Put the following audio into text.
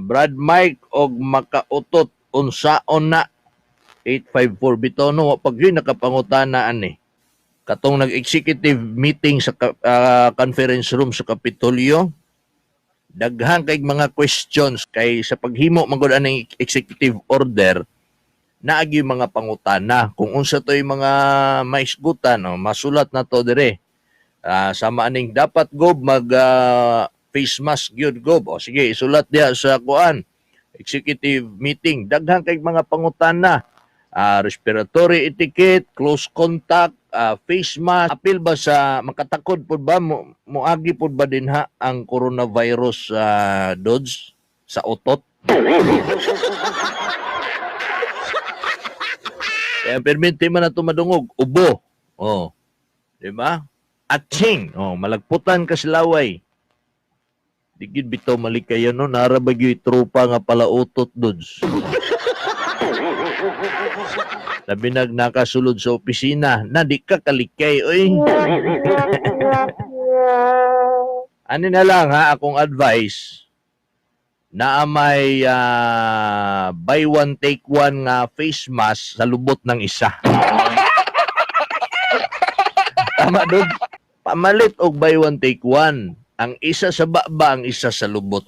Brad Mike og makautot unsaon na 854 bitaw no, wa pag yun nakapangutana ani katong nag-executive meeting sa conference room sa Kapitolyo. Daghan kay mga questions kay sa paghimo man gud aning executive order, naagi mga pangutana kung unsa to'y mga maisgutan, no, masulat na to dire. Sama aning dapat gob mag face mask gyud gob, o sige, isulat diha sa kuan, executive meeting. Daghan kay mga pangutana, respiratory etiquette, close contact, face mask, apil ba sa makatakod pud ba mo, moagi pud ba dinha ang coronavirus, Dodge, sa utot? Kaya perminti man na madungog, ubo. Oh. Di ba? Atsing. Oh, malagputan ka sa laway. Di gyud bitaw malikayan no, nara ba gyud tropa nga palautot, Dodge. Labi nag nakasulod sa opisina, na di ka kalikay, oy. Ani na lang ha, akong advice, naa may buy one take one nga face mask sa lubot ng isa. Tama doon. Pamalit og buy one take one. Ang isa sa baba, ang isa sa lubot.